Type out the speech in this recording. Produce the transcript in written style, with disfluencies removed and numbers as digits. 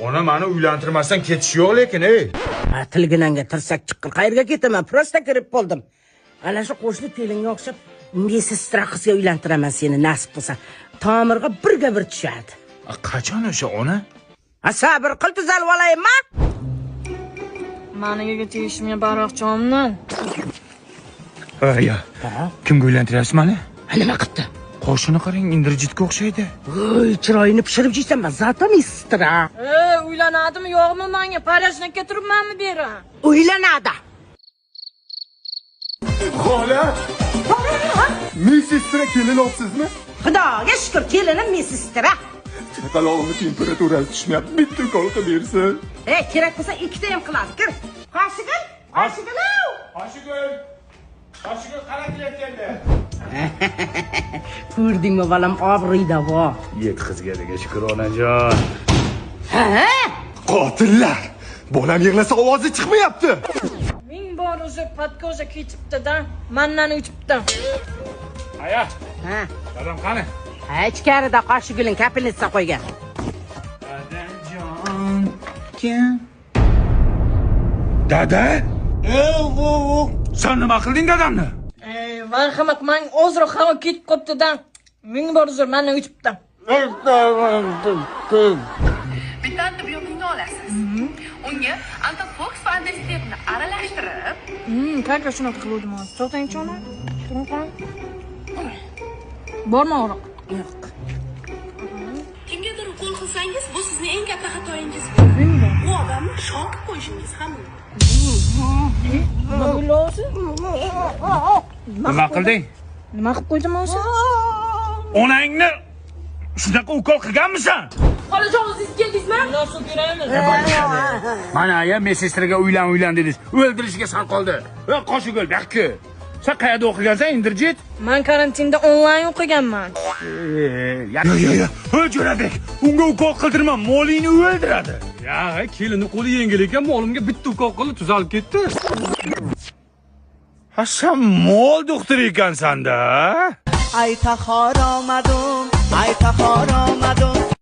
Ona meni uylantirmasdan ketish yo'q lekin, ey. Ha, tilginanga tirsak chiqqir. Qayerga ketaman? Просто kirib qoldim. Ana shu qo'shni kelinga o'xshab медсестра qizga uylantiraman seni, nasib qilsa. Tomirga birga bir tushadi. Qachon o'sha ona? Ha, sabr qil, tuzalib olaymi? Maniga tegishimga baroqchomdan. Aya. Kimga uylantiryapsiz mani? Ha, nima qilibdi? Qoshini qarang, Indirjitga o'xshaydi. Voy, chiroyini pishirib yeysan, зато медсестра. E, uylanadimi yo'qmi menga? Parajnikka turibmanmi beri? Uylanadi. Xola! Медсестра kelin olibsizmi? Xudoga shukur, kelinim медсестра. Chaqalog'imni temperaturasi tushmayapti. Bitta ukol qilib bersin. Ey, kerak bo'lsa ikkita ham qiladi. Kir. Qoshigul, Qoshigul. Qoshigul. Qoshigul qara kelayotganda. Ko'rdingmi bolam, obro'yda vo. Yetkazganiga shukur onajon. Ha? Qotillar! Bolam yig'lasa ovozi chiqmayapti. Ming bor uzr, подкожа ketibdi-da. Mandan o'tibdi. Aya, Ha. dadam qani? Ha, ichkarida Qoshigulin капельница qo'ygan. Dadajon kim? Dada? Sen nima qilding dadamni? Ey, marhamat, man ozroq havo ketib qolibdi-da. Ming bor uzr, mandan o'tibdi. Bitta antibiotikni olasiz. Unga Antifox va Antistepni aralashtirib, Как shunaqa qiluvdim hozir. To'xtangchi ona. Turing qoling. Bormi og'riq? Yo'q. Kimgadir ukol qilsangiz, bu sizning eng katta xatoyingiz bo'ladi. U odamni shok qilib qo'yishingiz ham mumkin. Nima bo'ldi o'zi? Nima qilding? Nima qilib qo'ydim o'zi? Onangni shunaqa ukol qilganmisan? Xolajon, o'zingiz keldingizmi? Suv beraymi? Mana aya медсестра ga uylan uylan dedingiz. O'ldirishga sal qoldi. Ey Qoshigul, bu Sen qayerda o'qigansan, Indirjit? Man karantinda onlayn o'qiganman. Yo yo yo, Ey Jo'rabek, unga ukol qildirma, molingni o'ldiradi. Ya, kelinni qo'li yengil ekan, molimga bitta ukol qildi, tuzalib ketdi. Ha, sen mol doktori ekansan-da. Ay taxor omadim, ay taxor omadim.